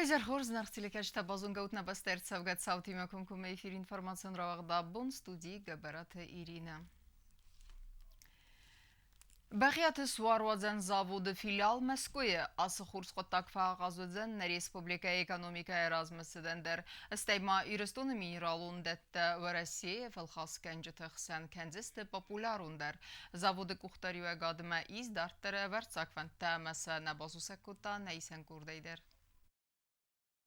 Изӕр хорз, зынаргъ телекӕсджытӕ, базонгӕ ут нӕ бӕстӕ ӕрцӕугӕ цаутимӕ комкоммӕ эфир информацион рауагъд абон студийы Гӕбӕраты Иринӕ. Бӕгъиаты суаруадзӕн заводы филиал Мӕскуыйы ацы хорз хъуыддаг фӕахъаз уыдзӕн нӕ республикӕйы экономикӕйы размӕцыдӕн дӕр. Стӕй ма Ирыстоны минералон дӕттӕ Уӕрӕсейы фӕлхасгӕнджыты хсӕн кӕндзысты популярондӕр. Заводы къухдариуӕгадмӕ ис дарддӕры ӕвӕрццаг фӕндтӕ ӕмӕ сӕ нӕ басусӕг кодта нӕ исӕн къордӕй дӕр.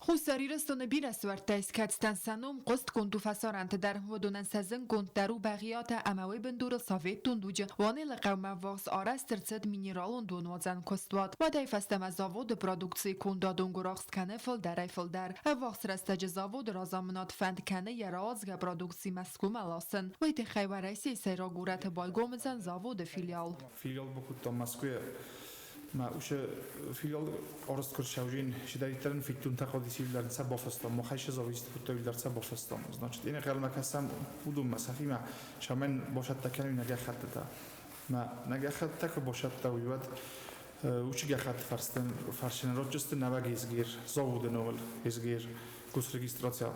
Хуссар Ирыстоны бирӕ суӕрттӕ искӕцытӕн сӕ ном хъуыстгонд у фӕсарӕнты дӕр. Уыдонӕн сӕ зынггонддӕр у Бӕгъиатӕ ӕмӕ уый бындурыл советон дуджы Уанелы хъӕумӕ ӕввахс арӕзт ӕрцыд минералон донуадзӕн куыстуат. Уӕдӕй фӕстӕмӕ заводы продукцийы кондадон гуырахст кӕны фылдӕрӕй-фылдӕр. Ӕввахс рӕстӕджы заводы разамынад фӕнд кӕны йӕ рауадзгӕ продукци Мӕскуымӕ ласын. Уый тыххӕй Уӕрӕсейы сӕйраг горӕты байгом уыдзӕн заводы филиал. Филиал бакодтам Мӕскуыйы. Мӕ усе филиал арӕзт куы рцӕуин, чидӕриддӕр фиддонтӕ хъуыди бафыстам, махӕй сӕ зависит кодта уилдӕр бафыстам. Значит, ӕнхъӕлмӕ кӕсӕм уыдонмӕ сӕхимӕ, цӕмӕн бацӕттӕ кӕной нӕ гӕххӕттытӕ. Мӕ нӕ гӕххӕттытӕ куы бацӕттӕ уой, уӕд уыцы гӕххӕтты фӕрцы нырродджысты нӕуӕг СГР, заводы номыл СГР, госрегистрация.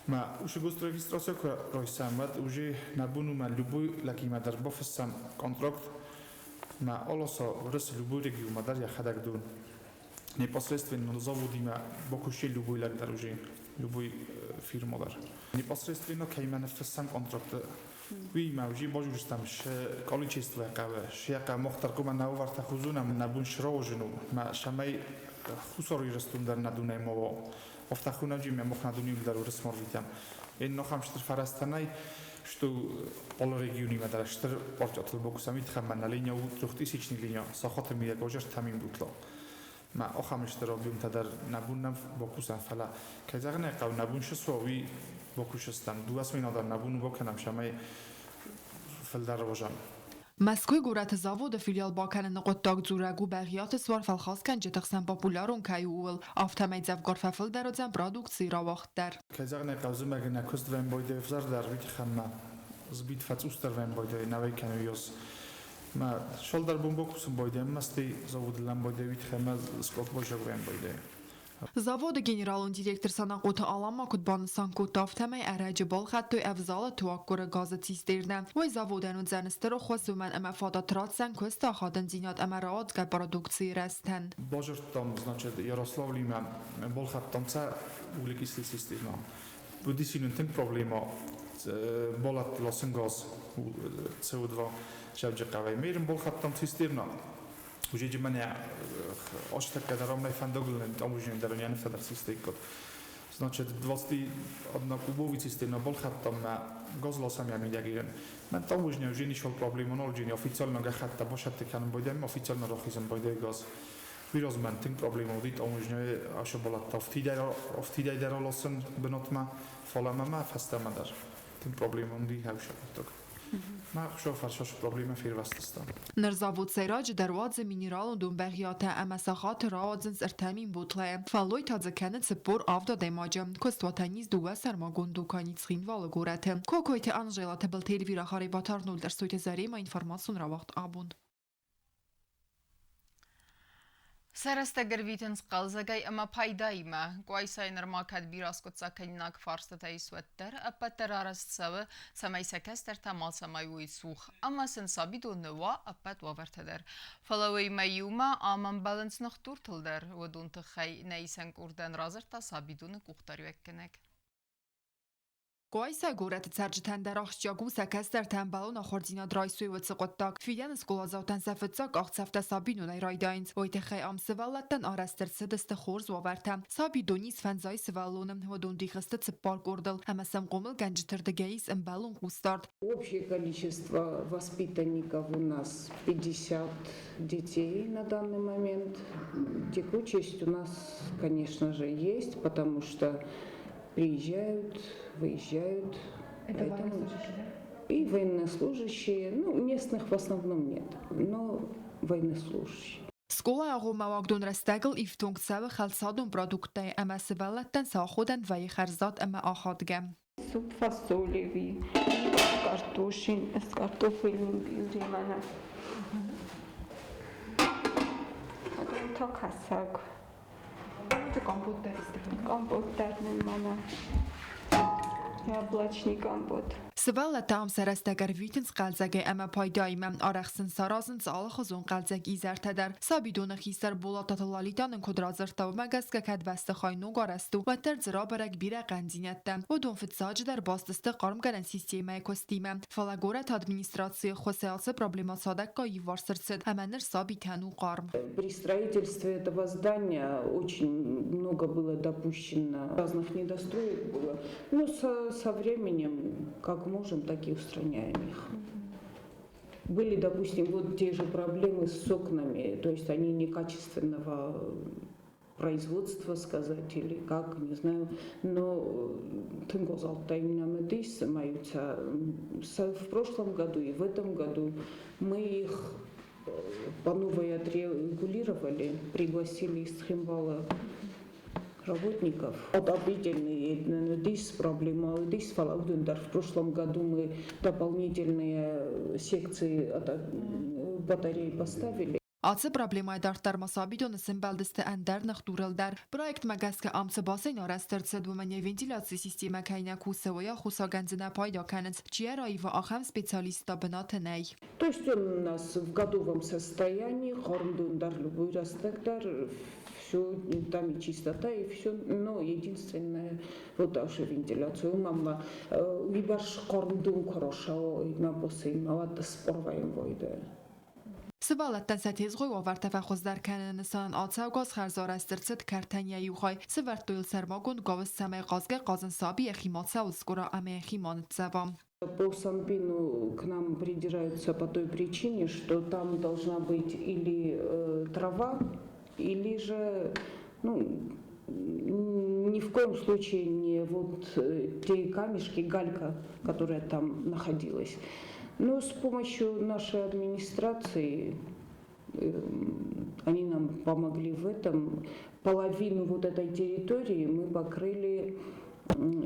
Мӕ уыцы госрегистрация куы райсӕм, уӕд уже нӕ бон у мӕ любой лӕгимӕ дӕр бафыссӕм контракт. Мӕ аласа Уырысы любой регионмӕ дӕр йӕхӕдӕг дон. Непосредственно заводимӕ бакуысти любой лӕг дӕр уже, любой фирма дӕр. Непосредственно кӕимӕ ныффыссӕм контракты, уыимӕ уже базурыстӕм шы количество хъӕуы, шы хъӕуы мах дӕр хъуамӕ нӕ уавӕртӕ хузунӕм, нӕ бон сраузын у, мӕ цӕмӕй Хуссар Ирыстон дӕр нӕ дунейы ма уа. Афтӕ хунӕджы мӕ мах нӕ дунейыл дӕр Уырысмӕ рвитӕм. Ен ахӕм стыр фӕрӕзтӕ нӕй, что алы регионимӕ дӕр стыр партиятыл бакусӕм, уый тыххӕй мӕ нӕ линия у трехтысячный линия, сахаты мидӕг ӕвзӕрстам минутыл. Мӕ ахӕм стыр объемтӕ дӕр нӕ бон нӕ бакусӕм, фӕлӕ, кӕй зӕгъын ӕй хъӕуы, нӕ бон цы суа, уый бакусыстӕм. Дыууӕ смена дӕр нӕ бон у бакӕнӕм, цӕмӕй фылдӕр рӕзӕм. Мӕскуыйы горӕты заводы филиал бакӕныны хъуыддаг дзурӕг у Бӕгъиаты суар фӕлхасгӕнджыты хсӕн популярон кӕй у, ууыл. Афтӕмӕй дзӕвгар фӕфылдӕр уыдзӕн продукцийы рауагъд дӕр. Кӕй зӕгъын ӕй хъӕуы, зымӕг нӕ куыст вӕмбойдӕ ӕвзӕрдӕр, уый тыххӕн ма сбит фӕцъусдӕр вӕмбойдӕ нӕуӕй кӕны ёз. Мӕ шалдӕр бон бакусын бойдӕ, ӕмӕ стӕй заводы лӕмбойдӕ, уый тыххӕй мӕ скъоп бойсаг вӕмбойдӕ. Заводы генералон директор Санахъоты Алан ма куыд банысан кодта, афтӕмӕй ӕрӕджы балхӕдтой ӕвзалы туаггуыры газы цистернӕ. Уый заводӕн уыдзӕн стыр ӕххуыс, уымӕн ӕмӕ фадат ратдзӕн куысты ахадындзинад ӕмӕ рауадзгӕ продукцийы рӕзтӕн. Базырдтам, значит, Ярославлимӕ балхӕдтам сӕ углекислый цистернӕ. Уыдис нын тынг проблемӕ балӕтты ласын газ СО2 Дзӕуджыхъӕуӕй. Ме балхӕдтам цистернӕ. Уже мӕнӕ астӕккӕ дӕр ам нӕ фӕндагыл таможня дӕр не ныффӕдӕр систейккот. Значит, 21 кубовый цистерна балхӕдтам мӕ газласӕм йӕ мидӕгирен. Мӕн таможня уже ничего проблема нал джини официально гӕххӕттӕ басӕтты кӕнын байдайӕм, официально рахизын байдайы газ. Уый размӕ тынг проблема уыди таможняйы ашы балӕттӕ афтидӕй дӕр аласын бынатмӕ, фӕлӕ мӕ фӕстӕмӕ дӕр тынг проблема уыди хӕусы хъуыддаг. Мӕ хуыцау фӕрсӕс проблемӕ фервӕзтыстӕм. Ныр завод сӕйраджыдӕр уадзы минералон донбӕгъиатӕ ӕмӕ сахаты рауадзынц 3000 бутлӕйы. Фӕллой та дзы кӕны 47 адӕймаджы. Куыстуатӕн ис дыууӕ сӕрмагонд дукани Цхинвалы горӕты. Кокойты Анжела, Тыбылты Эльвира, Харебаты Арнольд, Ӕрсойты Заремӕ, информацион рауагъд абон. Сӕ рӕстӕг ӕрвитынц хъӕлдзӕгӕй ӕмӕ пайдаимӕ. Къуайсайы нырма кӕд бирӕ аскъуыддзагкӕнинаг фарстытӕ ис, уӕддӕр ӕппӕт дӕр арӕзт цӕуы, цӕмӕй сӕ кӕстӕртӕ мацӕмӕй уой цух ӕмӕ сын сабидоны уа ӕппӕт уавӕртӕ дӕр. Фӕлӕ уыимӕ иумӕ ам ӕмбӕлынц ныхдуртыл дӕр. Уыдон тыххӕй нӕ исӕн къордӕн радзырдта сабидоны къухдариуӕггӕнӕг. Къуайса горӕты цӕрджытӕн дӕр ахсджиаг у сӕ кӕстӕртӕ ӕмбӕлон ахуырдзинад райсой уыцы хъуыддаг. Фидӕны скъоладзаутӕн сӕ фыццаг къахдзӕфтӕ сабинонӕй райдайынц. Уый тыххӕй ам сывӕллӕттӕн арӕзт ӕрцыдысты хорз уавӕртӕ. Сабидон ис фӕндзай сывӕллоны, уыдон дих сты цыппар къордыл ӕмӕ сӕм хъомылгӕнджыты рдыгӕй ис ӕмбӕлон хъусдард. Общее количество воспитанников у нас 50 детей на данный момент. Текучесть у нас, конечно же, есть, потому что приезжают, выезжают. Это Поэтому военнослужащие, да? И военнослужащие, ну, местных в основном нет, но военнослужащие. Скъолайы агъоммӕ уагдон рӕстӕгыл ифтонг цӕуы хӕлцадон продукттӕй ӕмӕ сывӕллӕттӕн сӕ аходӕн вӕййы хӕрзад ӕмӕ ахадгӕ. Суп фасолевый, картошин, с картофельным пюре мӕнӕ. Потом та кӕсаг. Компот дӕр нын мӕнӕ яблочный компот. Сывӕллӕттӕ ам сӕ рӕстӕг ӕрвитынц хъӕлдзӕгӕй ӕмӕ пайдаимӕ. Арӕх сын саразынц алыхуызон хъӕлдзӕг изӕртӕ дӕр. Сабидоны хистӕр Болататы Лолита нын куыд радзырдта, уымӕ гӕсгӕ кӕд бӕстыхай ног арӕзт у, уӕддӕр дзы рабӕрӕг бирӕ хъӕндзинӕдтӕ. Уыдон фыццаджыдӕр баст сты хъармгӕнӕн системӕйы куыстимӕ. Фӕлӕ горӕты администрацийы ӕххуысӕй ацы проблемӕ цадӕггай иуварс ӕрцыд ӕмӕ ныр сабитӕн у хъарм. При строительстве этого здания очень много было допущено разных недостроек было. Но со временем, как можем, так и устраняем их. Были, допустим, вот те же проблемы с окнами, то есть они некачественного производства, сказать, или как, не знаю, но тынг в прошлом году и в этом году мы их по новой отрегулировали, пригласили из Цхинвала работников. Отопительные здесь проблема, здесь в прошлом году мы дополнительные секции батарей поставили. Ацы проблемӕйы дарддӕр ма сабидоны сӕмбӕлдысты ӕндӕр ныхдурыл дӕр. Проектмӕ гӕсгӕ ам цы бассейн арӕзт ӕрцыд, уымӕн йӕ вентиляцийы системӕ кӕй нӕ кусы, уый аххосагӕн дзы нӕ пайда кӕнынц. Чи йӕ раива, ахӕм специалисттӕ бынаты нӕй. То есть он у нас в готовом состоянии, хъарм дон дӕр любой рӕстӕг дӕр, все, там и чистота, и все, но единственное, вот даже вентиляцию, мама, уыйбӕрц хъарм дон куы рацӕуа, мӕ бассейнмӕ, уӕд спорвайын войды. Сывӕллӕттӕн сӕ тезгъойы уавӕртӕ фӕхуыздӕр кӕныны нысанӕн ацӕугӕ аз хӕрзарӕзт ӕрцыд кӕртӕн йӕ иу хай. Сӕвӕрдтой йыл сӕрмагонд гауыз, цӕмӕй хъазгӕ-хъазын саби йӕхи ма цӕуыл скъуыра ӕмӕ йӕхи ма ныццӕва. По СанПиНу к нам придираются по той причине, что там должна быть или трава, или же, ну, ни в коем случае не вот те камешки, галька, которая там находилась. Но с помощью нашей администрации они нам помогли в этом. Половину вот этой территории мы покрыли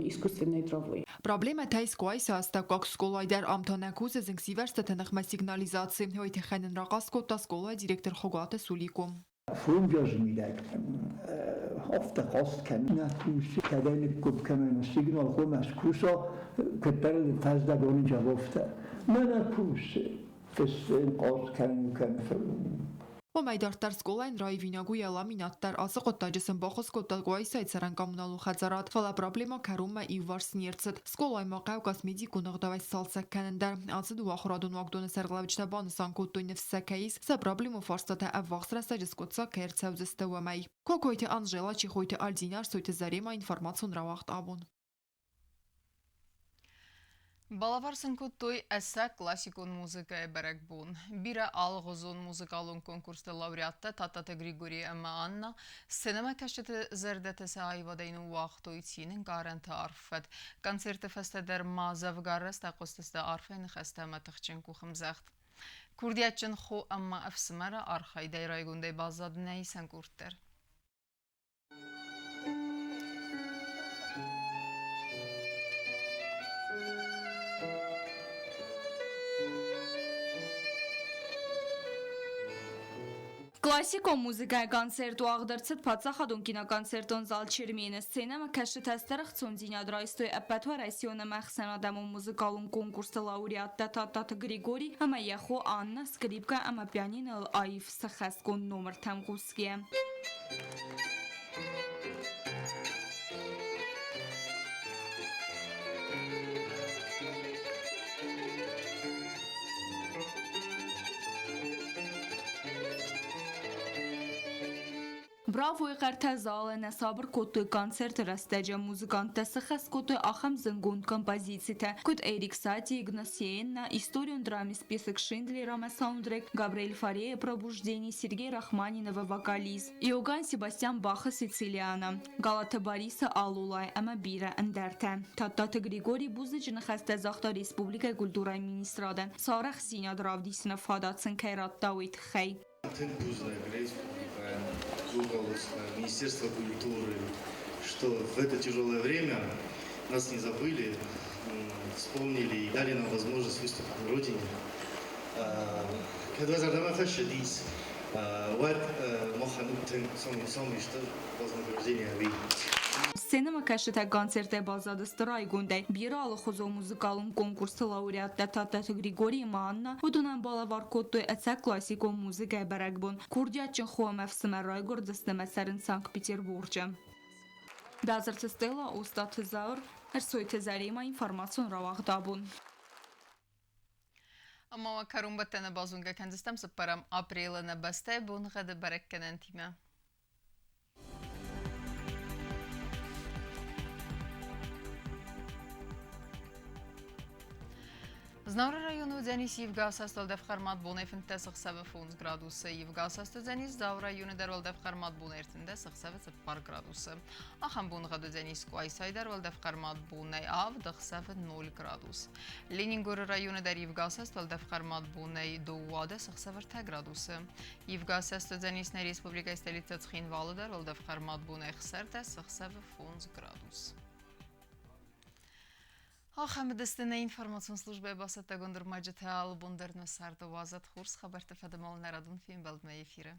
искусственной травой. Проблемӕтӕ ис Къуайса астӕуккаг скъолайы дӕр. Ам та нӕ кусы зынгсивӕрзтыты ныхмӕ сигнализаци. Уый тыххӕй нын рахъаст кодта скъолайы директор Хуыгаты Сулико. Фунджазы мидӕг афтӕ хъаст кӕны нӕ кусы, кӕд ӕй ныггуыпп кӕнӕм сигнал хъуамӕ скуса, куыддӕр ыл фӕздӕг онынджы афтӕ. Нӕ нӕ кусы, фыссын, хъаст кӕнын кӕм. Уымӕй дарддӕр скъолайӕн раивинаг у йӕ ламинат дӕр. Ацы хъуыддаджы сын баххуыс кодта Къуайсайы цӕрӕн коммуналон хӕдзарад, фӕлӕ проблемӕ кӕронмӕ иуварс не рцыд. Скъолайы ма хъӕуы косметикон ӕгъдауӕй сцалцӕг кӕнын дӕр. Ацы дыууӕ ахуырадон уагдоны сӕргълӕуджытӕ банысан кодтой, ныфс сӕ кӕй ис, сӕ проблемон фарстатӕ ӕввахс рӕстӕджы скъуыддзаг кӕй ӕрцӕудзысты, уымӕй. Кокойты Анжела, Чехойты Альдина, Ӕрсойты Зарема, информацион рауагъд «Абон». Балӕвар сын кодтой ӕцӕг классикон музыкӕйы бӕрӕгбон. Бирӕ алыгъуызон музыкалон конкурсты лауреаттӕ Тадтаты Григорий ӕмӕ Анна сценӕмӕкӕсджыты зӕрдӕты сӕ аивадӕй ныууагътой цины ӕнкъарӕнты арф фӕд. Концерты фӕстӕ дӕр ма дзӕвгар рӕстӕг хъуыстысты арфӕйы ныхӕстӕ ӕмӕ тыхджын къухӕмдзӕгъд. Курдиатджын хо ӕмӕ ӕфсымӕры архайдӕй райгондӕй баззад нӕ исӕн къорд дӕр. Классикон музыкӕйы концерт уагъд ӕрцыд паддзахадон киноконцертон зал Чермен-ы. Сценӕмӕкӕсджытӕ стыр ӕхцондзинад райстой ӕппӕтуӕрӕсеон ӕмӕ ӕхсӕнадӕмон музыкалон конкурсты лауреаттӕ Тадтаты Григорий ӕмӕ йӕ хо Анна скрипкӕ ӕмӕ пианинойыл аив сӕххӕстгонд номыртӕм хъусгӕйӕ. Бравойы хъӕртӕ залы нӕ сабыр кодтой концерты рӕстӕджы. Музыканттӕ сыххӕст кодтой ахӕм зындгонд композицитӕ, куыд Эрик Сати, Игнасиенна, историон драмӕ «Список Шиндлера»-мӕ саундтрек, Габриэль Форея «Пробуждение», Сергей Рахманинова «Вокализ», Иоганн Себастьян Баха «Сицилиана», Галаты Борисы «Алулай» ӕмӕ бирӕ ӕндӕртӕ. Тадтаты Григорий бузныджы ныхӕстӕ загъта республикӕйы культурӕйы министрадӕн, сӕ арӕхстдзинад равдисыны фадат сын кӕй радта, уый тыххӕй. Тынг бузныг республикӕйӕн, руководство, Министерство культуры, что в это тяжелое время нас не забыли, вспомнили и дали нам возможность выступить на родине. Кӕд уӕ зӕрдӕмӕ фӕцыдис, уӕд махӕн у Тынг самый стыр вознаграждение ӕви. Сценӕмӕкӕсджытӕ концертӕй баззадысты райгондӕй. Бирӕ алыхуызон музыкалон конкурсты лауреаттӕ Тадтаты Григорий ӕмӕ Анна уыдонӕн балӕвар кодтой ӕцӕг классикон музыкӕйы бӕрӕгбон. Курдиатджын хо ӕмӕ ӕфсымӕр райгуырдысты ӕмӕ цӕрынц Санкт-Петербурджы. Бязырты Стелла, Остъаты Зауыр, Ӕрсойты Заремӕ информацион рауагъд абон. Ӕмӕ уӕ кӕронбӕттӕны базонгӕ кӕндзыстӕм цыппӕрӕм апрелы нӕ бӕстӕйы боныгъӕды бӕрӕггӕнӕнтимӕ. Знауыры районы уыдзӕнис ивгӕ уӕлдӕф хъӕрмад бонӕй 15 ӕхсӕвы 5 градусы. Ивгӕ уыдзӕнис Дзауы районы дӕр уӕлдӕф хъӕрмад бонӕй 13 ӕхсӕвы 4 градусы. Ахӕм боныгъӕд уыдзӕнис Къуайсайы дӕр уӕлдӕф хъӕрмад бонӕй 7 ӕхсӕвы 0 градус. Ленингоры районы дӕр ивгӕ уӕлдӕф хъӕрмад бонӕй 12 ӕхсӕвы 3 градусы. Ивгӕ уыдзӕнис нӕ республикӕйы столицӕ Цхинвалы дӕр уӕлдӕф хъӕрмад бонӕй 16 ӕхсӕвы 5 градус. Ахӕм уыдысты нӕ информацион службӕйы бацӕттӕгонд ӕрмӕджытӕ. Алы бон дӕр нӕ царды уадзӕд хорз хабӕртты фӕдыл нӕ радон фембӕлдмӕ эфиры.